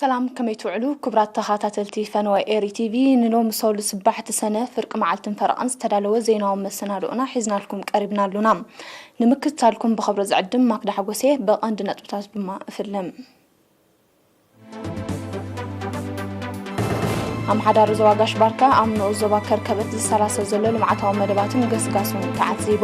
ሰላም፣ ከመይ ትውዕሉ ክቡራት ተኸታተልቲ ፈነወ ኤሪ ቲቪ? ንሎሚ ሰሉስ ባሕቲ ሰነ ፍርቂ መዓልትን ፈረቓን ዝተዳለወ ዜናዊ መሰናድኦና ሒዝናልኩም ቀሪብና ኣሉና። ንምክትታልኩም ብኸብሪ ዝዕድም ማክዳ ሓጎሴ። ብቐንዲ ነጥብታት ድማ እፍልም። ኣምሓዳሪ ዞባ ጋሽ ባርካ ኣብ ንኡስ ዞባ ከርከበት ዝሰላሰል ዘሎ ልምዓታዊ መደባትን ገስጋሱን ተዓዚቡ።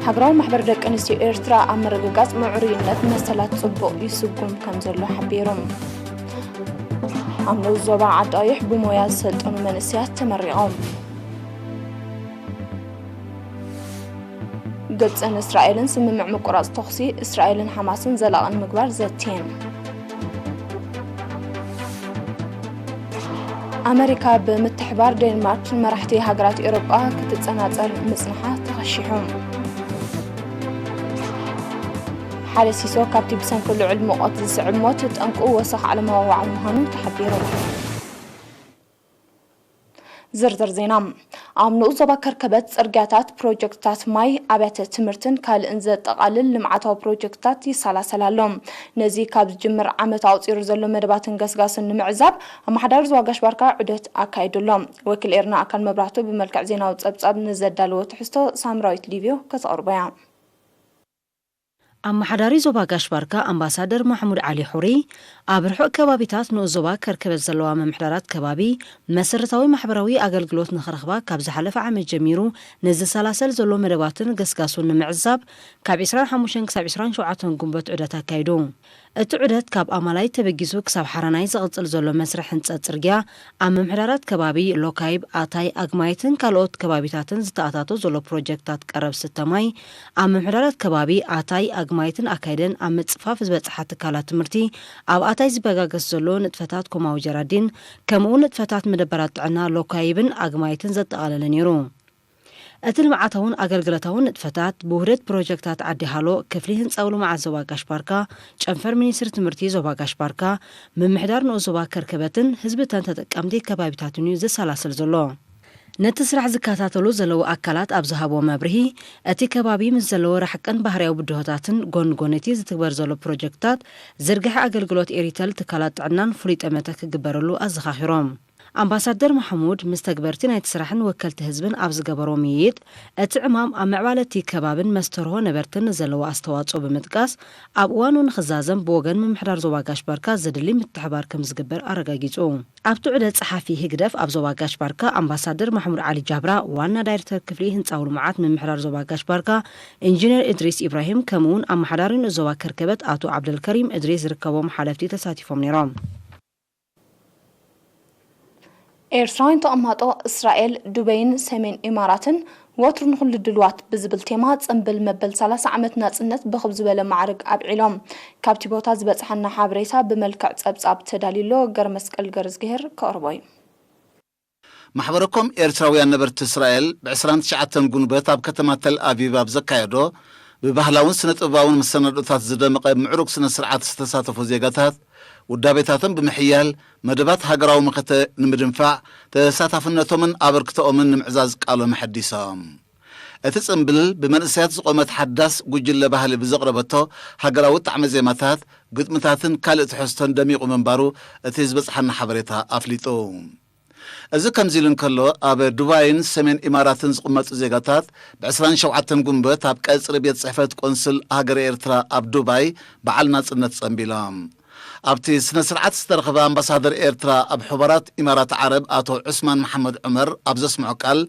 ሃገራዊ ማሕበር ደቂ ኣንስትዮ ኤርትራ ኣብ ምርግጋጽ ምዕሩይነት መሰላት ጽቡቕ ይስጉም ከም ዘሎ ሓቢሩ። ኣብ ንኡስ ዞባ ዓዲ ቀይሕ ብሞያ ዝሰልጠኑ መንእሰያት ተመሪቖም። ግብጽን እስራኤልን ስምምዕ ምቁራጽ ተኹሲ እስራኤልን ሓማስን ዘላቒ ንምግባር ዘትየን። ኣመሪካ ብምትሕብባር ዴንማርክ ንመራሕቲ ሃገራት ኤውሮጳ ክትጸናጸል ምጽንሓ ተኸሺሑ። ሓደ ሲሶ ካብቲ ብሰንኪ ልዑል ሙቐት ዝስዕብ ሞት ጠንቁ ወሰኽ ዓለማዊ ዋዕል ምዃኑ ተሓቢሩ። ዝርዝር ዜና። ኣብ ንኡስ ዞባ ከርከበት ጽርግያታት፣ ፕሮጀክትታት ማይ፣ ኣብያተ ትምህርትን ካልእን ዘጠቓልል ልምዓታዊ ፕሮጀክትታት ይሰላሰል ኣሎ። ነዚ ካብ ዝጅምር ዓመት ኣቑጺሩ ዘሎ መደባትን ገስጋስን ንምዕዛብ ኣመሓዳሪ ዞባ ጋሽ ባርካ ዑደት ኣካይዱ ኣሎ። ወኪል ኤርና ኣካል መብራህቱ ብመልክዕ ዜናዊ ጸብጻብ ንዘዳለዎ ትሕዝቶ ሳምራዊት ሊብዮ ከተቕርቦ እያ። ኣመሓዳሪ ዞባ ጋሽ ባርካ ኣምባሳደር ማሕሙድ ዓሊ ሑሪ፣ ኣብ ርሑቕ ከባቢታት ንኡስ ዞባ ከርከበት ዘለዋ ምምሕዳራት ከባቢ መሰረታዊ ማሕበራዊ ኣገልግሎት ንኽረኽባ ካብ ዝሓለፈ ዓመት ጀሚሩ ንዝሰላሰል ዘሎ መደባትን ገስጋሱን ንምዕዛብ ካብ ዕስራን ሓሙሽተን ክሳብ ዕስራን ሸውዓተን ጉንበት ዑደት ኣካይዱ። እቲ ዑደት ካብ ኣማላይ ተበጊሱ ክሳብ ሓራናይ ዝቕጽል ዘሎ መስርሕ ህንጸት ጽርግያ ኣብ ምምሕዳራት ከባቢ ሎካይብ፣ ኣታይ፣ ኣግማይትን ካልኦት ከባቢታትን ዝተኣታቶ ዘሎ ፕሮጀክታት ቀረብ ስተ ማይ፣ ኣብ ምምሕዳራት ከባቢ ኣታይ፣ ኣግማይትን ኣካይደን ኣብ ምጽፋፍ ዝበጽሓ ትካላት ትምህርቲ፣ ኣብ ኣታይ ዝበጋገስ ዘሎ ንጥፈታት ኮማዊ ጀራዲን፣ ከምኡ ንጥፈታት መደበራት ጥዕና ሎካይብን ኣግማይትን ዘጠቓለለ ነይሩ። እቲ ልምዓታውን ኣገልግሎታውን ንጥፈታት ብውህደት ፕሮጀክታት ዓዲ ሃሎ፣ ክፍሊ ህንጻዊ ልምዓት ዞባ ጋሽ ባርካ፣ ጨንፈር ሚኒስትሪ ትምህርቲ ዞባ ጋሽ ባርካ፣ ምምሕዳር ንኡስ ዞባ ከርከበትን ህዝብተን ተጠቀምቲ ከባቢታትን እዩ ዝሰላሰል ዘሎ። ነቲ ስራሕ ዝከታተሉ ዘለዉ ኣካላት ኣብ ዝሃብዎ መብርሂ፣ እቲ ከባቢ ምስ ዘለዎ ራሕቅን ባህርያዊ ብድሆታትን ጎኒ ጎኒ እቲ ዝትግበር ዘሎ ፕሮጀክትታት ዝርግሐ ኣገልግሎት ኤሪተል ትካላት ጥዕናን ፍሉይ ጠመተ ክግበረሉ ኣዘኻኺሮም። ኣምባሳደር ማሕሙድ ምስ ተግበርቲ ናይቲ ስራሕን ወከልቲ ህዝብን ኣብ ዝገበሮ ምይይጥ፣ እቲ ዕማም ኣብ ምዕባለ እቲ ከባብን መስተርሆ ነበርትን ንዘለዎ ኣስተዋጽኦ ብምጥቃስ፣ ኣብ እዋኑ ንኽዛዘም ብወገን ምምሕዳር ዞባ ጋሽ ባርካ ዘድሊ ምትሕባር ከም ዝግበር ኣረጋጊጹ። ኣብቲ ዑደት ጸሓፊ ህግደፍ ኣብ ዞባ ጋሽ ባርካ ኣምባሳደር ማሕሙድ ዓሊ ጃብራ፣ ዋና ዳይሬክተር ክፍሊ ህንጻዊ ልምዓት ምምሕዳር ዞባ ጋሽ ባርካ ኢንጂነር እድሪስ ኢብራሂም፣ ከምኡውን ኣመሓዳሪ ንኡስ ዞባ ከርከበት ኣቶ ዓብደልከሪም እድሪስ ዝርከቦም ሓለፍቲ ተሳቲፎም ነይሮም። ኤርትራውያን ተቐማጦ እስራኤል፣ ዱበይን ሰሜን ኢማራትን ወትሩ ንኹሉ ድልዋት ብዝብል ቴማ ጽምብል መበል ሰላሳ ዓመት ናጽነት ብኽብ ዝበለ ማዕርግ ኣብዒሎም። ካብቲ ቦታ ዝበጽሓና ሓበሬታ ብመልክዕ ጸብጻብ ተዳልዩ ኣሎ። ገረመስቀል ገረዝግሄር ከቕርቦ እዩ። ማሕበረኮም ኤርትራውያን ነበርቲ እስራኤል ብ ዕስራን ትሽዓተን ጉንበት ኣብ ከተማ ተል ኣቪቭ ኣብ ዘካየዶ ብባህላውን ስነ ጥበባውን መሰናድኦታት ዝደመቐ ምዕሩግ ስነ ስርዓት ዝተሳተፉ ዜጋታት ውዳቤታቶም ብምሕያል መደባት ሃገራዊ መኸተ ንምድንፋዕ ተሳታፍነቶምን ኣበርክቶኦምን ንምዕዛዝ ቃሎም ኣሐዲሶም። እቲ ጽምብል ብመንእሰያት ዝቖመት ሓዳስ ጉጅለ ባህሊ ብዘቕረበቶ ሃገራዊ ጣዕመ ዜማታት፣ ግጥምታትን ካልእ ትሕዝቶን ደሚቑ ምንባሩ እቲ ዝበጽሓና ሓበሬታ ኣፍሊጡ። እዚ ከምዚ ኢሉ እንከሎ፣ ኣብ ዱባይን ሰሜን ኢማራትን ዝቕመጡ ዜጋታት ብ ዕስራን ሸውዓተን ጉንበት ኣብ ቀጽሪ ቤት ጽሕፈት ቆንስል ሃገረ ኤርትራ ኣብ ዱባይ በዓል ናጽነት ጸምቢሎም። ኣብቲ ስነ ስርዓት ዝተረኸበ ኣምባሳደር ኤርትራ ኣብ ሕቡራት ኢማራት ዓረብ ኣቶ ዑስማን መሓመድ ዑመር ኣብ ዘስምዖ ቃል፣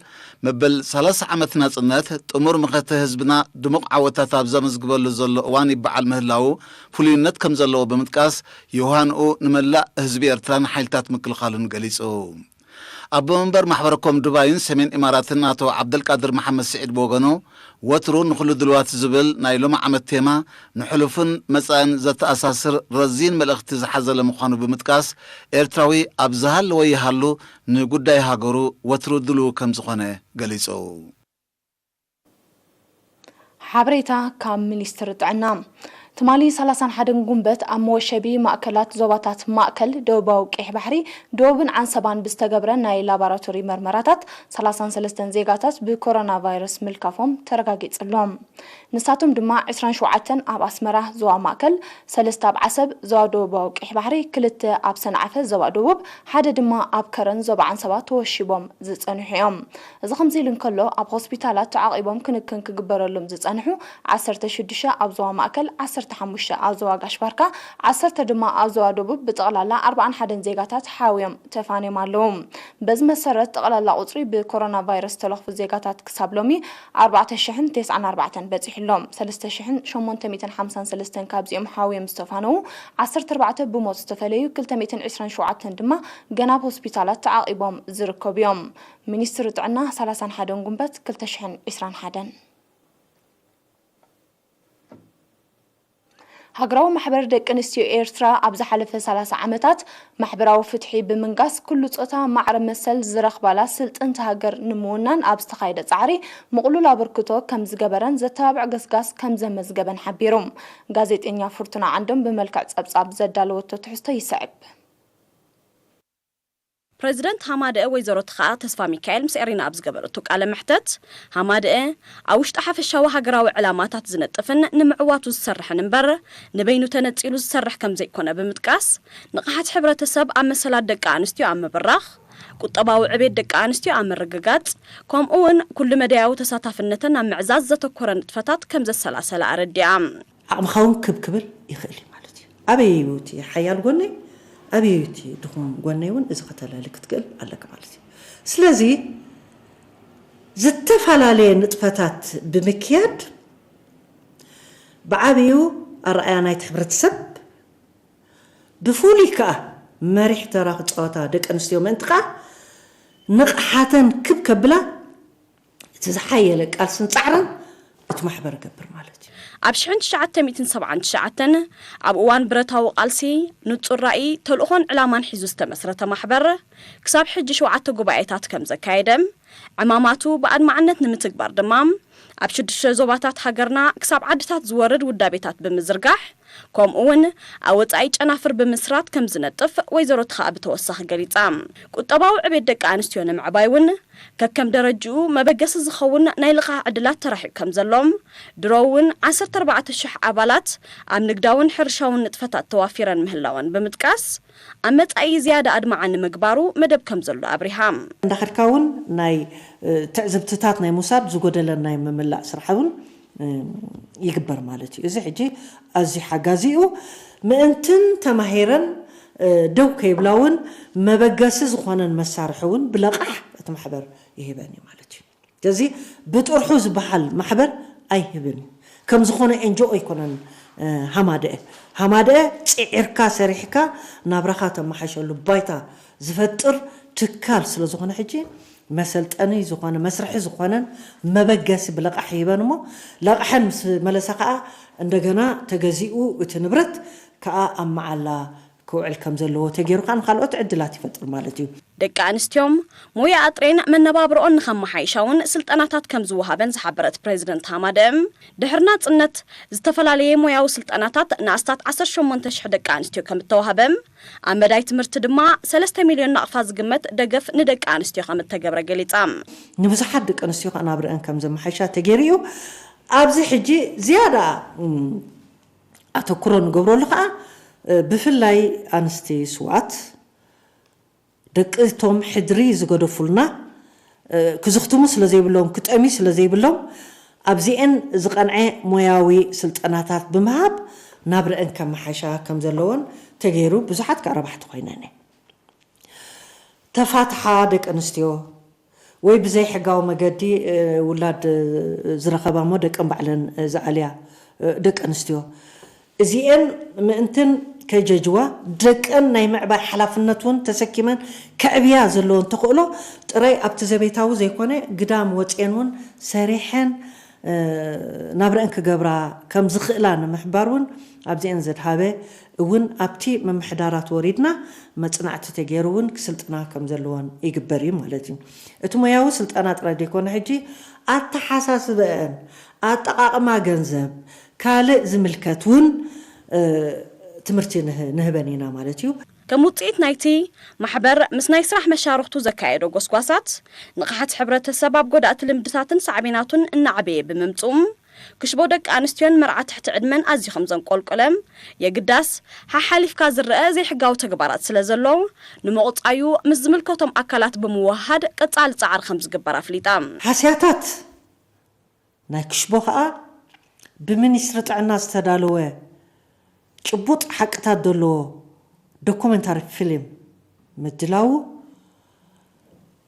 መበል ሰላሳ ዓመት ናጽነት ጥሙር መኸተ ህዝብና ድሙቕ ዓወታት ኣብ ዘመዝግበሉ ዘሎ እዋን ይበዓል ምህላዉ ፍሉይነት ከም ዘለዎ ብምጥቃስ፣ ዮሃንኡ ንመላእ ህዝቢ ኤርትራን ሓይልታት ምክልኻሉን ገሊጹ። ኣቦ መንበር ማሕበረኮም ዱባይን ሰሜን ኢማራትን ኣቶ ዓብደልቃድር መሓመድ ስዒድ ብወገኑ፣ ወትሩ ንኹሉ ድልዋት ዝብል ናይ ሎሚ ዓመት ቴማ፣ ንሕሉፍን መጻእን ዘተኣሳስር ረዚን መልእኽቲ ዝሓዘለ ምዃኑ ብምጥቃስ፣ ኤርትራዊ ኣብ ዝሃለወ ይሃሉ ንጉዳይ ሃገሩ ወትሩ ድሉው ከም ዝኾነ ገሊጹ። ሓበሬታ ካብ ሚኒስትሪ ጥዕና። ትማሊ ሰላሳን ሓደን ጉንበት ኣብ መወሸቢ ማእከላት ዞባታት ማእከል፣ ደቡባዊ ቀይሕ ባሕሪ፣ ደቡብን ዓንሰባን ብዝተገብረ ናይ ላቦራቶሪ መርመራታት፣ ሰላሳን ሰለስተን ዜጋታት ብኮሮና ቫይረስ ምልካፎም ተረጋጊጹ ኣሎ። ንሳቶም ድማ ዕስራን ሸውዓተን ኣብ ኣስመራ ዞባ ማእከል፣ ሰለስተ ኣብ ዓሰብ ዞባ ደቡባዊ ቀይሕ ባሕሪ፣ ክልተ ኣብ ሰንዓፈ ዞባ ደቡብ፣ ሓደ ድማ ኣብ ከረን ዞባ ዓንሰባ ተወሺቦም ዝጸንሑ እዮም። እዚ ከምዚ ኢሉ እንከሎ፣ ኣብ ሆስፒታላት ተዓቒቦም ክንክን ክግበረሎም ዝጸንሑ ዓሰርተ ሽዱሽተ ኣብ ዞባ ማእከል፣ ዓሰርተ ሓሙሽተ ኣብ ዞባ ጋሽ ባርካ፣ ዓሰርተ ድማ ኣብ ዞባ ደቡብ፣ ብጠቕላላ ኣርባዓን ሓደን ዜጋታት ሓውዮም ተፋንዮም ኣለዉ። በዚ መሰረት፣ ጠቕላላ ቁጽሪ ብኮሮና ቫይረስ ዝተለኽፉ ዜጋታት ክሳብ ሎሚ ኣርባዕተ ሽሕን ተስዓን ኣርባዕተን በጺሑ ኣሎ። ሰለስተ ሽሕን ሸሞንተ ሚእትን ሓምሳን ሰለስተን ካብዚኦም ሓውዮም ዝተፋነዉ፣ ዓሰርተ ኣርባዕተ ብሞት ዝተፈለዩ፣ ክልተ ሚእትን ዕስራን ሸውዓተን ድማ ገና ኣብ ሆስፒታላት ተዓቒቦም ዝርከቡ እዮም። ሚኒስትሪ ጥዕና፣ ሰላሳን ሓደን ጉንበት ክልተ ሽሕን ዕስራን ሓደን። ሃገራዊ ማሕበር ደቂ ኣንስትዮ ኤርትራ ኣብ ዝሓለፈ ሰላሳ ዓመታት ማሕበራዊ ፍትሒ ብምንጋስ፣ ኩሉ ጾታ ማዕረ መሰል ዝረኽባላ ስልጥንቲ ሃገር ንምውናን ኣብ ዝተኻየደ ጻዕሪ ምቕሉል ኣበርክቶ ከም ዝገበረን ዘተባብዕ ገስጋስ ከም ዘመዝገበን ሓቢሩ። ጋዜጠኛ ፍርቱና ዓንዶም ብመልክዕ ጸብጻብ ዘዳለወቶ ትሕዝቶ ይስዕብ። ፕረዚደንት ሃማደአ ወይዘሮ ተኸኣ ተስፋሚካኤል ምስ ኤሪና ኣብ ዝገበረቶ ቃለ መሕተት፣ ሃማደአ ኣብ ውሽጢ ሓፈሻዊ ሃገራዊ ዕላማታት ዝነጥፍን ንምዕዋቱ ዝሰርሕን እምበር፣ ንበይኑ ተነጺሉ ዝሰርሕ ከም ዘይኮነ ብምጥቃስ፣ ንቕሓት ሕብረተሰብ ኣብ መሰላት ደቂ ኣንስትዮ ኣብ ምብራኽ፣ ቁጠባዊ ዕቤት ደቂ ኣንስትዮ ኣብ ምርግጋጽ፣ ከምኡ እውን ኩሉ መዳያዊ ተሳታፍነተን ኣብ ምዕዛዝ ዘተኮረ ንጥፈታት ከም ዘሰላሰላ ኣረዲኣ። ዓቕምኻ እውን ክብ ክብል ይኽእል እዩ ማለት እዩ። ኣበይ እዩ እቲ ሓያል ጎነይ፣ ኣበይ እዩ እቲ ድኹም ጎነይ እውን፣ እዚ ከተላሊ ክትክእል ኣለካ ማለት እዩ። ስለዚ ዝተፈላለየ ንጥፈታት ብምክያድ፣ ብዓብዩ ኣረኣያ ናይቲ ሕብረተሰብ፣ ብፍሉይ ከኣ መሪሕ ተራ ክጻወታ ደቂ ኣንስትዮ ምእንቲ ከኣ ንቕሓተን ክብ ከብላ እቲ ዝሓየለ ቃልስን ጻዕርን እቲ ማሕበር እገብር ማለት እዩ። ኣብ ሽሕን ትሽዓተ ሚእትን ሰብዓን ትሽዓተን ኣብ እዋን ብረታዊ ቃልሲ፣ ንጹር ራእይ፣ ተልእኾን ዕላማን ሒዙ ዝተመስረተ ማሕበር፣ ክሳብ ሕጂ ሸውዓተ ጉባኤታት ከም ዘካየደ፣ ዕማማቱ ብኣድማዕነት ንምትግባር ድማ፣ ኣብ ሽዱሽተ ዞባታት ሃገርና ክሳብ ዓድታት ዝወርድ ውዳቤታት ብምዝርጋሕ፣ ከምኡ እውን ኣብ ወጻኢ ጨናፍር ብምስራት ከም ዝነጥፍ ወይዘሮ ተኸኣ ብተወሳኺ ገሊጻ። ቁጠባዊ ዕቤት ደቂ ኣንስትዮ ንምዕባይ እውን ከከም ደረጅኡ መበገሲ ዝኸውን ናይ ልቓሕ ዕድላት ተራሒቑ ከም ዘሎም፣ ድሮ እውን ዓሰርተ ኣርባዕተ ሽሕ ኣባላት ኣብ ንግዳውን ሕርሻውን ንጥፈታት ተዋፊረን ምህላወን ብምጥቃስ፣ ኣብ መጻኢ ዝያዳ ኣድማዒ ንምግባሩ መደብ ከም ዘሎ ኣብሪሃ። እንዳኸድካ እውን ናይ፣ እ፣ ትዕዝብትታት ናይ ምውሳድ ዝጎደለን ናይ ምምላእ ስራሕ እውን፣ እ፣ ይግበር ማለት እዩ። እዚ ሕጂ ኣዝዩ ሓጋዚ እዩ። ምእንትን ተማሂረን፣ እ፣ ደው ከይብላ እውን መበገሲ ዝኾነን መሳርሒ እውን ብለቓሕ እቲ ማሕበር ይህበን እዩ ማለት እዩ። ስለዚ ብጥርሑ ዝበሃል ማሕበር ኣይህብን እዩ። ከም ዝኾነ ኤንጂኦ ኣይኮነን፣ እ፣ ሃማደአ። ሃማደአ ጽዒርካ ሰሪሕካ ናብራኻ ተመሓሸሉ ባይታ ዝፈጥር ትካል ስለ ዝኾነ፣ ሕጂ መሰልጠኒ ዝኾነ፣ መስርሒ ዝኾነን መበገሲ ብለቓሕ ይህበን እሞ፣ ለቓሐን ምስ መለሳ ከኣ እንደገና ተገዚኡ እቲ ንብረት ከኣ ኣብ መዓላ ክውዕል ከም ዘለዎ ተገይሩ ከኣ ንኻልኦት ዕድላት ይፈጥር ማለት እዩ። ደቂ ኣንስትዮም ሞያ ኣጥሬን መነባብርኦን ንኸመሓይሻ እውን ስልጠናታት ከም ዝወሃበን ዝሓበረት ፕሬዚደንት ሃማደአ፣ ድሕሪ ናጽነት ዝተፈላለየ ሞያዊ ስልጠናታት ንኣስታት ዓሰርተ ሸሞንተ ሽሕ ደቂ ኣንስትዮ ከም እተዋህበ፣ ኣብ መዳይ ትምህርቲ ድማ ሰለስተ ሚልዮን ናቕፋ ዝግመት ደገፍ ንደቂ ኣንስትዮ ከም እተገብረ ገሊጻ። ንብዙሓት ደቂ ኣንስትዮ ከኣ ናብረአን ከም ዘመሓይሻ ተገይሩ እዩ። ኣብዚ ሕጂ ዝያዳ፣ እም፣ ኣተኩሮ ንገብረሉ ከኣ፣ እ፣ ብፍላይ ኣንስቲ ስውኣት፣ ደቂ እቶም ሕድሪ ዝገደፉልና፣ እ፣ ክዝኽትሙ ስለ ዘይብሎም፣ ክጠምዩ ስለ ዘይብሎም፣ ኣብዚኤን ዝቐንዐ ሞያዊ ስልጠናታት ብምሃብ ናብረአን ከመሓይሻ ከም ዘለወን ተገይሩ፣ ብዙሓት ከኣ ረባሕቲ ኮይነን እየን። ተፋትሓ ደቂ ኣንስትዮ ወይ ብዘይ ሕጋዊ መገዲ፣ እ፣ ውላድ፣ እ፣ ዝረኸባ እሞ ደቀን ባዕለን፣ እ፣ ዝኣልያ፣ እ፣ ደቂ ኣንስትዮ፣ እዚኤን ምእንትን ከይጀጅዋ፣ ደቀን ናይ ምዕባይ ሓላፍነት እውን ተሰኪመን ከዕብያ ዘለወን ተኽእሎ ጥራይ ኣብቲ ዘቤታዊ ዘይኮነ ግዳም ወፅኤን እውን ሰሪሐን፣ እ፣ ናብረአን ክገብራ ከም ዝኽእላ ንምሕባር እውን ኣብዚኤን ዘድሃበ እውን ኣብቲ ምምሕዳራት ወሪድና መጽናዕቲ ተገይሩ እውን ክስልጥና ከም ዘለወን ይግበር እዩ ማለት እዩ። እቲ ሞያዊ ስልጠና ጥራይ ዘይኮነ ሕጂ ኣተሓሳስበአን፣ ኣጠቓቕማ ገንዘብ፣ ካልእ ዝምልከት እውን ትምህርቲ ንህበን ኢና ማለት እዩ። ከም ውፅኢት ናይቲ ማሕበር ምስ ናይ ስራሕ መሻርኽቱ ዘካየዶ ጎስጓሳት፣ ንቕሓት ሕብረተሰብ ኣብ ጎዳእቲ ልምድታትን ሳዕቤናቱን እናዓበየ ብምምፅኡ፣ ክሽቦ ደቂ ኣንስትዮን መርዓ ትሕቲ ዕድመን ኣዝዩ ከም ዘንቆልቆለ፣ የግዳስ ሓሓሊፍካ ዝረአ ዘይሕጋዊ ተግባራት ስለ ዘሎ፣ ንምቑፃዩ ምስ ዝምልከቶም ኣካላት ብምውህሃድ ቀፃሊ ፃዕሪ ከም ዝግበር ኣፍሊጣ። ሃስያታት ናይ ክሽቦ ከኣ ብሚኒስትሪ ጥዕና ዝተዳለወ ጭቡጥ ሓቅታት ዘለዎ ዶኩመንታሪ ፊልም ምድላዉ፣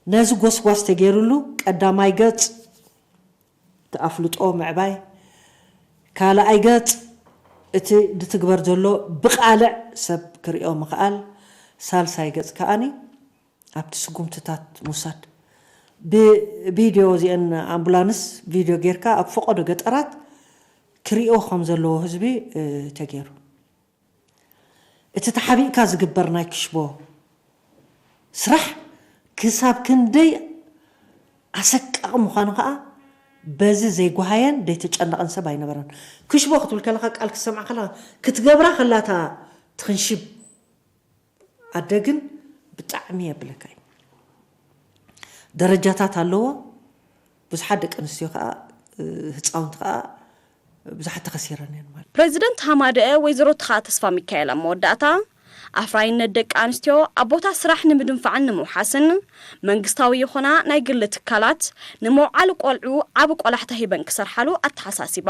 ነዚ ጎስጓስ ተገይሩሉ ቀዳማይ ገጽ እቲ ኣፍልጦ ምዕባይ፣ ካልኣይ ገጽ እቲ ዝትግበር ዘሎ ብቓልዕ ሰብ ክርእዮ ምኽኣል፣ ሳልሳይ ገጽ ከኣኒ ኣብቲ ስጉምትታት ምውሳድ። ብቪድዮ እዚአን ኣምቡላንስ ቪድዮ ጌርካ ኣብ ፈቐዶ ገጠራት ክርእዮ ከም ዘለዎ ህዝቢ ተገይሩ። እቲ ተሓቢእካ ዝግበር ናይ ክሽቦ ስራሕ ክሳብ ክንደይ ኣሰቃቒ ምዃኑ ከዓ በዚ ዘይጓሃየን ዘይተጨነቐን ሰብ ኣይነበረን። ክሽቦ ክትብል ከለኻ ቃል ክትሰምዓ ከለኻ ክትገብራ ከላታ ትኽንሽብ ኣደ ግን ብጣዕሚ የብለካ እዩ። ደረጃታት ኣለዎ። ብዙሓት ደቂ ኣንስትዮ ከዓ ህፃውንቲ ከዓ ብዙሓት ተኸሲረን እየን ማለት። ፕሬዚደንት ሃማደአ ወይዘሮ ትኻ ተስፋ ሚካኤል ኣብ መወዳእታ ኣፍራይነት ደቂ ኣንስትዮ ኣብ ቦታ ስራሕ ንምድንፋዕን ንምውሓስን መንግስታዊ ይኹና ናይ ግሊ ትካላት ንምውዓል ቆልዑ ዓቢ ቆላሕታ ሂበን ክሰርሓሉ ኣተሓሳሲባ።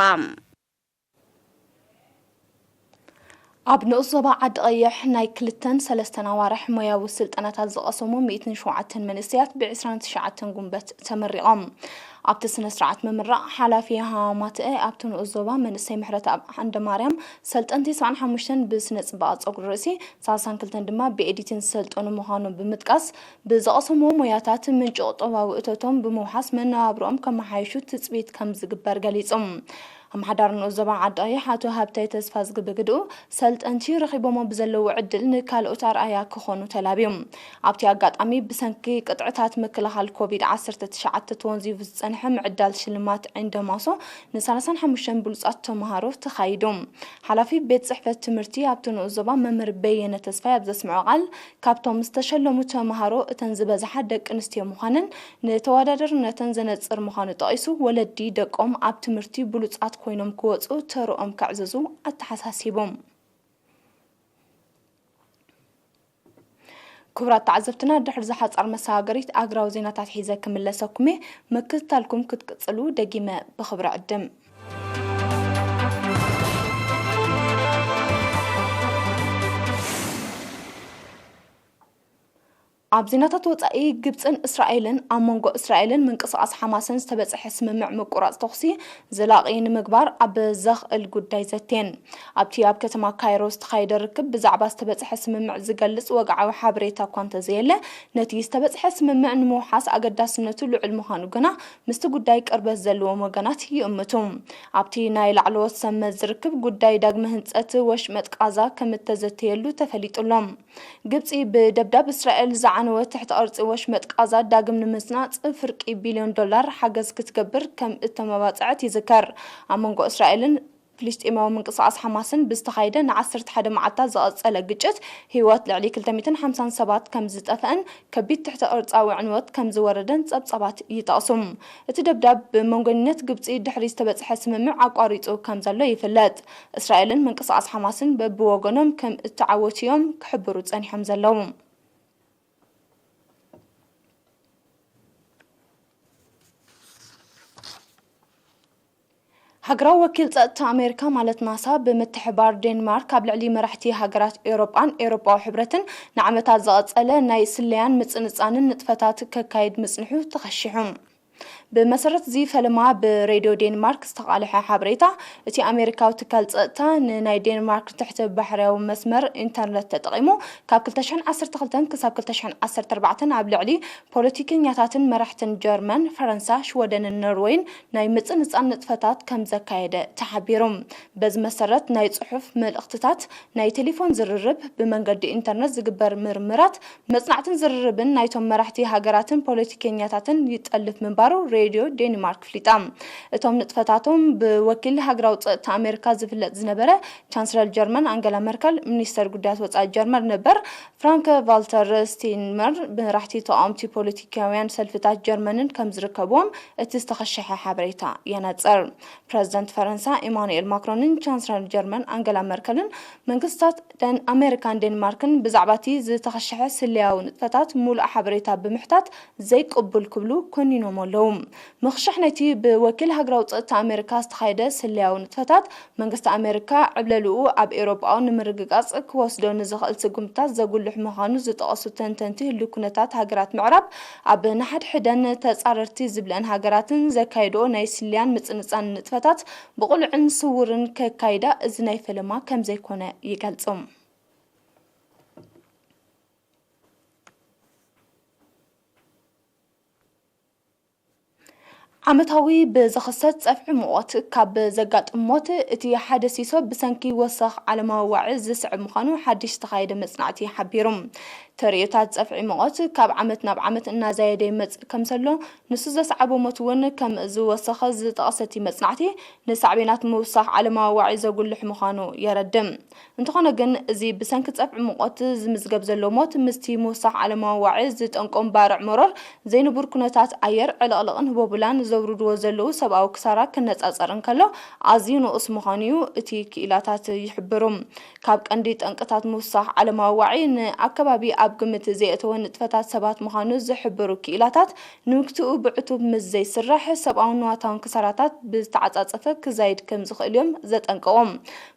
ኣብ ንኡስ ዞባ ዓዲ ቀይሕ ናይ ክልተን ሰለስተን ኣዋርሕ ሞያዊ ስልጠናታት ዝቐሰሙ ሚእትን ሸውዓተን መንእሰያት ብ ዕስራን ትሽዓተን ጉንበት ተመሪቖም። ኣብቲ ስነ ስርዓት ምምራቕ ሓላፊ ሃማትአ ኣብቲ ንኡስ ዞባ መንእሰይ ምሕረተኣብ ዓንደማርያም ሰልጠንቲ ሰብዓን ሓሙሽተን ብስነ ፅባቐ ፀጉሪ ርእሲ፣ ሰላሳን ክልተን ድማ ብኤዲቲንግ ዝሰልጠኑ ምዃኖም ብምጥቃስ ብዝቐሰምዎ ሞያታት ምንጪ ቁጠባዊ እቶቶም ብምውሓስ መነባብርኦም ከመሓይሹ ትፅቢት ከምዝግበር ገሊፁ። ኣመሓዳሪ ንኡስ ዞባ ዓዲ ቀይሕ ኣቶ ሃብታይ ተስፋዝጊ ብግድኡ፣ ሰልጠንቲ ረኺቦሞ ብዘለዉ ዕድል ንካልኦት ኣርኣያ ክኾኑ ተላብዩ። ኣብቲ ኣጋጣሚ ብሰንኪ ቅጥዕታት ምክልኻል ኮቪድ ዓሰርተ ትሽዓተ ተወንዚፉ ዝጸንሐ ምዕዳል ሽልማት ዒንደማሶ ን ሰላሳን ሓሙሽተን ብሉጻት ተመሃሮ ተኻይዱ። ሓላፊ ቤት ጽሕፈት ትምህርቲ ኣብቲ ንኡስ ዞባ መምህር በየነ ተስፋይ ኣብ ዘስምዖ ቃል፣ ካብቶም ዝተሸለሙ ተመሃሮ እተን ዝበዝሓ ደቂ ኣንስትዮ ምዃነን፣ ንተወዳዳርነተን ዘነጽር ምዃኑ ጠቒሱ፣ ወለዲ ደቆም ኣብ ትምህርቲ ብሉጻት ኮይኖም ክወጹ ተርኦም ከዕዝዙ ኣተሓሳሲቡ። ክቡራት ተዓዘብትና፣ ድሕሪ እዛ ሓጻር መሰጋገሪት ኣግራዊ ዜናታት ሒዘ ክምለሰኩም እየ። ምክትታልኩም ክትቅጽሉ ደጊመ ብኽብሪ ዕድም። ኣብ ዜናታት ወጻኢ፣ ግብጽን እስራኤልን ኣብ መንጎ እስራኤልን ምንቅስቓስ ሓማስን ዝተበጽሐ ስምምዕ ምቁራጽ ተኹሲ ዘላቒ ንምግባር ኣብ ዘኽእል ጉዳይ ዘትየን። ኣብቲ ኣብ ከተማ ካይሮ ዝተኻየደ ርክብ ብዛዕባ ዝተበጽሐ ስምምዕ ዝገልጽ ወግዓዊ ሓበሬታ እኳ እንተዘየለ፣ ነቲ ዝተበጽሐ ስምምዕ ንምውሓስ ኣገዳስነቱ ልዑል ምዃኑ ግና ምስቲ ጉዳይ ቅርበት ዘለዎም ወገናት ይእምቱ። ኣብቲ ናይ ላዕለዎት ሰመዝ ርክብ ጉዳይ ዳግመ ህንጸት ወሽመጥ ቃዛ ከም እተዘተየሉ ተፈሊጡ ኣሎ። ግብጺ ብደብዳብ እስራኤል ዝዓነወ ትሕተ ቅርጺ ወሽመጥ ቃዛ ዳግም ንምህናጽ ፍርቂ ቢልዮን ዶላር ሓገዝ ክትገብር ከም እተመባጽዐት ይዝከር። ኣብ መንጎ እስራኤልን ፍልስጤማዊ ምንቅስቓስ ሓማስን ብዝተኻየደ ንዓሰርተ ሓደ መዓልታት ዝቐጸለ ግጭት፣ ህይወት ልዕሊ ክልተ ሚእትን ሓምሳን ሰባት ከም ዝጠፍአን ከቢድ ትሕተ ቅርጻዊ ዕንወት ከም ዝወረደን ጸብጻባት ይጠቕሱ። እቲ ደብዳብ ብመንጎኝነት ግብጺ ድሕሪ ዝተበጽሐ ስምምዕ ኣቋሪጹ ከም ዘሎ ይፍለጥ። እስራኤልን ምንቅስቓስ ሓማስን በብወገኖም ከም እተዓወቱ እዮም ክሕብሩ ጸኒሖም ዘለዉ። ሃገራዊ ወኪል ጸጥታ ኣሜሪካ ማለት ናሳ ብምትሕባር ዴንማርክ ኣብ ልዕሊ መራሕቲ ሃገራት ኤውሮጳን ኤውሮጳዊ ሕብረትን ንዓመታት ዝቐጸለ ናይ ስለያን ምጽንጻንን ንጥፈታት ከካይድ ምጽንሑ ተኸሺሑ። ብመሰረት እዚ ፈለማ ብሬድዮ ዴንማርክ ዝተቓልሐ ሓበሬታ፣ እቲ ኣሜሪካዊ ትካል ጸጥታ ንናይ ዴንማርክ ትሕቲ ባሕርያዊ መስመር ኢንተርነት ተጠቒሙ ካብ ክልተ ሽሕን ዓሰርተ ክልተን ክሳብ ክልተ ሽሕን ዓሰርተ ኣርባዕተን ኣብ ልዕሊ ፖለቲከኛታትን መራሕትን ጀርመን፣ ፈረንሳ፣ ሽወደንን ኖርወይን ናይ ምጽንጻን ንጥፈታት ከም ዘካየደ ተሓቢሩ። በዚ መሰረት ናይ ጽሑፍ መልእኽትታት፣ ናይ ቴሌፎን ዝርርብ፣ ብመንገዲ ኢንተርነት ዝግበር ምርምራት፣ መጽናዕትን ዝርርብን ናይቶም መራሕቲ ሃገራትን ፖለቲከኛታትን ይጠልፍ ምንባሩ ሬድዮ ዴንማርክ ኣፍሊጣ። እቶም ንጥፈታቶም ብወኪል ሃገራዊ ጸጥታ ኣሜሪካ ዝፍለጥ ዝነበረ ቻንስለር ጀርመን ኣንገላ መርከል፣ ሚኒስተር ጉዳያት ወጻኢ ጀርመን ነበር ፍራንክ ቫልተር ስቲንመር፣ መራሕቲ ተቓወምቲ ፖለቲካውያን ሰልፍታት ጀርመንን ከም ዝርከብዎም እቲ ዝተኸሸሐ ሓበሬታ የነጽር። ፕረዚደንት ፈረንሳ ኢማኑኤል ማክሮንን ቻንስለር ጀርመን ኣንገላ መርከልን መንግስታት ደን ኣሜሪካን ዴንማርክን ብዛዕባ እቲ ዝተኸሸሐ ስለያዊ ንጥፈታት ሙሉእ ሓበሬታ ብምሕታት ዘይቅቡል ክብሉ ኮኒኖም ኣለዉ። ምኽሻሕ ናይቲ ብወኪል ሃገራዊ ጸጥታ ኣሜሪካ ዝተኻየደ ስለያዊ ንጥፈታት መንግስቲ ኣሜሪካ ዕብለልኡ ኣብ ኤውሮጳ ንምርግጋጽ ክወስዶ ንዝኽእል ስጉምትታት ዘጉልሕ ምዃኑ ዝጠቐሱ ተንተንቲ ህሉው ኩነታት ሃገራት ምዕራብ ኣብ ንሓድሕደን ተጻረርቲ ዝብለን ሃገራትን ዘካየድኦ ናይ ስለያን ምጽንጻን ንጥፈታት ብቕሉዕን ስውርን ከካይዳ እዚ ናይ ፈለማ ከም ዘይኮነ ይገልጹ። ዓመታዊ ብዝኽሰት ጸፍዒ ሙቐት ካብ ዘጋጥም ሞት እቲ ሓደ ሲሶ ብሰንኪ ወሰኽ ዓለማዊ ዋዒ ዝስዕብ ምዃኑ ሓድሽ ዝተኻየደ መጽናዕቲ ሓቢሩ። ተርእዮታት ጸፍዒ ሙቐት ካብ ዓመት ናብ ዓመት እናዛየደ ይመጽእ ከም ዘሎ፣ ንሱ ዘስዓቦ ሞት እውን ከም ዝወሰኸ ዝጠቐሰ እቲ መጽናዕቲ፣ ንሳዕቤናት ምውሳኽ ዓለማዊ ዋዒ ዘጉልሕ ምዃኑ የረድእ። እንተኾነ ግን፣ እዚ ብሰንኪ ጸፍዒ ሙቐት ዝምዝገብ ዘሎ ሞት ምስቲ ምውሳኽ ዓለማዊ ዋዒ ዝጠንቆም ባርዕ መሮር፣ ዘይንቡር ኩነታት ኣየር፣ ዕልቕልቕን ህቦብላን ዘውርድዎ ዘለዉ ሰብኣዊ ክሳራ ክነጻጸር እንከሎ ኣዝዩ ንኡስ ምዃኑ እዩ እቲ ክኢላታት ይሕብሩ። ካብ ቀንዲ ጠንቅታት ምውሳኽ ዓለማዊ ዋዒ ንኣከባቢ ኣብ ግምት ዘየእተወ ንጥፈታት ሰባት ምዃኑ ዝሕብሩ ክኢላታት፣ ንምግትኡ ብዕቱብ ምስ ዘይስራሕ ሰብኣውን ንዋታውን ክሳራታት ብዝተዓጻጸፈ ክዛይድ ከም ዝኽእል እዮም ዘጠንቅቑ።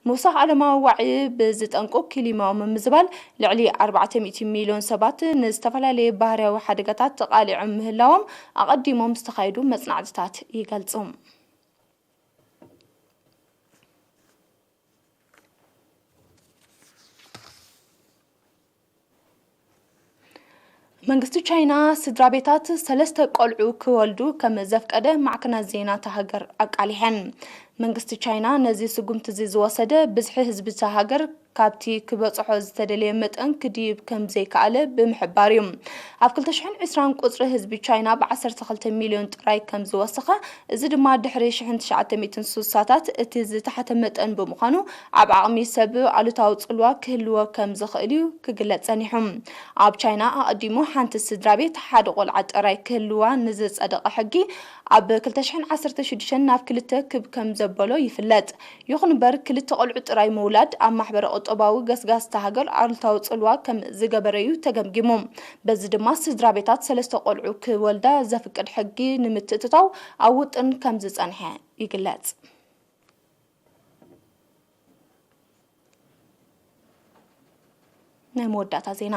ምውሳኽ ዓለማዊ ዋዒ ብዝጠንቁ ክሊማዊ ምምዝባል ልዕሊ ኣርባዕተ ሚእቲ ሚልዮን ሰባት ንዝተፈላለየ ባህርያዊ ሓደጋታት ተቓሊዖም ምህላዎም ኣቐዲሞም ዝተኻየዱ መጽናዕትታት ይገልጹ። መንግስቲ ቻይና ስድራ ቤታት ሰለስተ ቆልዑ ክወልዱ ከም ዘፍቀደ ማዕከናት ዜና እታ ሃገር ኣቃሊሐን። መንግስቲ ቻይና ነዚ ስጉምቲ እዚ ዝወሰደ፣ ብዝሒ ህዝቢ እታ ሃገር ካብቲ ክበጽሖ ዝተደለየ መጠን ክድይብ ከም ዘይከኣለ ብምሕባር እዩ። ኣብ ክልተ ሽሕን ዕስራን ቁጽሪ ህዝቢ ቻይና ብ ዓሰርተ ክልተ ሚልዮን ጥራይ ከም ዝወሰኸ፣ እዚ ድማ ድሕሪ ሽሕን ትሽዓተ ሚእትን ስሳታት እቲ ዝተሓተ መጠን ብምዃኑ፣ ኣብ ዓቕሚ ሰብ ኣሉታዊ ጽልዋ ክህልዎ ከም ዝኽእል እዩ ክግለጽ ጸኒሑ። ኣብ ቻይና ኣቐዲሙ ሓንቲ ስድራ ቤት ሓደ ቆልዓ ጥራይ ክህልዋ ንዝጸደቐ ሕጊ፣ ኣብ ክልተ ሽሕን ዓሰርተ ሽዱሽተን ናብ ክልተ ክብ ከም ዘበሎ ይፍለጥ። ይኹን እምበር፣ ክልተ ቆልዑ ጥራይ ምውላድ ኣብ ማሕበረ ቁጠባዊ ገስጋስ እታ ሃገር ኣሉታዊ ጽልዋ ከም ዝገበረ እዩ ተገምጊሙ። በዚ ድማ፣ ስድራ ቤታት ሰለስተ ቆልዑ ክወልዳ ዘፍቅድ ሕጊ ንምትእትታው ኣብ ውጥን ከም ዝጸንሐ ይግለጽ። ናይ መወዳእታ ዜና።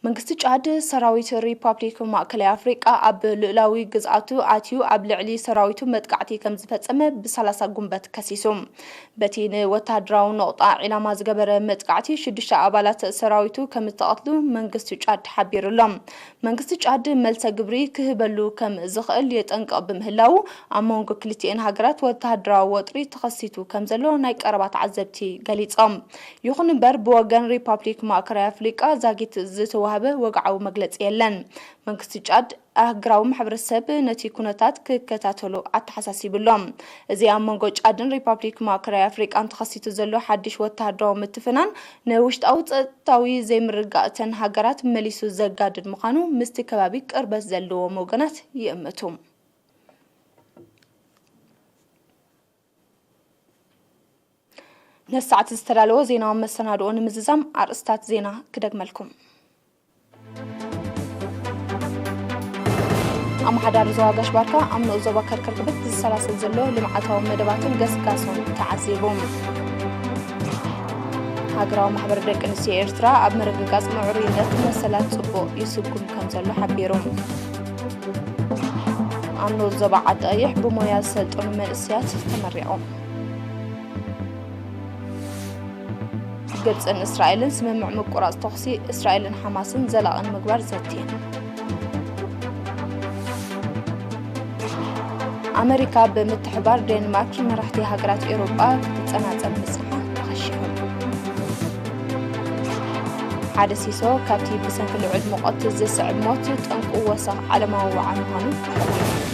መንግስቲ ጫድ፣ ሰራዊት ሪፓብሊክ ማእከላይ ኣፍሪቃ ኣብ ልኡላዊ ግዝኣቱ ኣትዩ ኣብ ልዕሊ ሰራዊቱ መጥቃዕቲ ከም ዝፈጸመ ብሰላሳ ጉንበት ከሲሱ። በቲ ንወተሃደራዊ ነቑጣ ዒላማ ዝገበረ መጥቃዕቲ ሽዱሽተ ኣባላት ሰራዊቱ ከም እተቐትሉ መንግስቲ ጫድ ሓቢሩ ኣሎ። መንግስቲ ጫድ መልሰ ግብሪ ክህበሉ ከም ዝኽእል የጠንቅቕ ብምህላዉ፣ ኣብ መንጎ ክልቲኤን ሃገራት ወተሃደራዊ ወጥሪ ተኸሲቱ ከም ዘሎ ናይ ቀረባ ተዓዘብቲ ገሊጾም። ይኹን እምበር፣ ብወገን ሪፓብሊክ ማእከላይ ኣፍሪቃ ዛጊት ዝተዋህበ ወግዓዊ መግለጺ የለን። መንግስቲ ጫድ ኣህግራዊ ማሕበረሰብ ነቲ ኩነታት ክከታተሎ ኣተሓሳሲቡ ኣሎ። እዚ ኣብ መንጎ ጫድን ሪፓብሊክ ማእከላይ ኣፍሪቃን ተኸሲቱ ዘሎ ሓድሽ ወተሃደራዊ ምትፍናን፣ ንውሽጣዊ ጸጥታዊ ዘይምርግጋእ እተን ሃገራት መሊሱ ዘጋድድ ምዃኑ ምስቲ ከባቢ ቅርበት ዘለዎም ወገናት ይእምቱ። ነዚ ሰዓት ዝተዳለወ ዜናዊ መሰናድኦ ንምዝዛም ኣርእስታት ዜና ክደግመልኩም። ኣመሓዳሪ ዞባ ጋሽ ባርካ ኣብ ንኡስ ዞባ ከርከር ክበት ዝሰላሰል ዘሎ ልምዓታዊ መደባትን ገስጋሶን ተዓዚቡ። ሃገራዊ ማሕበር ደቂ ኣንስትዮ ኤርትራ ኣብ ምርግጋጽ ምዕሩይነት መሰላት ጽቡቕ ይስጉም ከም ዘሎ ሓቢሩ። ኣብ ንኡስ ዞባ ዓዲ ቀይሕ ብሞያ ዝሰልጠኑ መንእሰያት ተመሪቖም። ግብጽን እስራኤልን ስምምዕ ምቁራጽ ተኹሲ እስራኤልን ሓማስን ዘላቒ ንምግባር ዘትየን። ኣመሪካ ብምትሕባር ዴንማርክ ንመራሕቲ ሃገራት ኤውሮጳ ክትጸናጸል ምስሓ ተኸሺሑ። ሓደ ሲሶ ካብቲ ብሰንኪ ልዑል ሙቐት ዝስዕብ ሞት ጠንቁ ወሰኽ ዓለማዊ ዋዓ ምዃኑ ተሓቢሩ።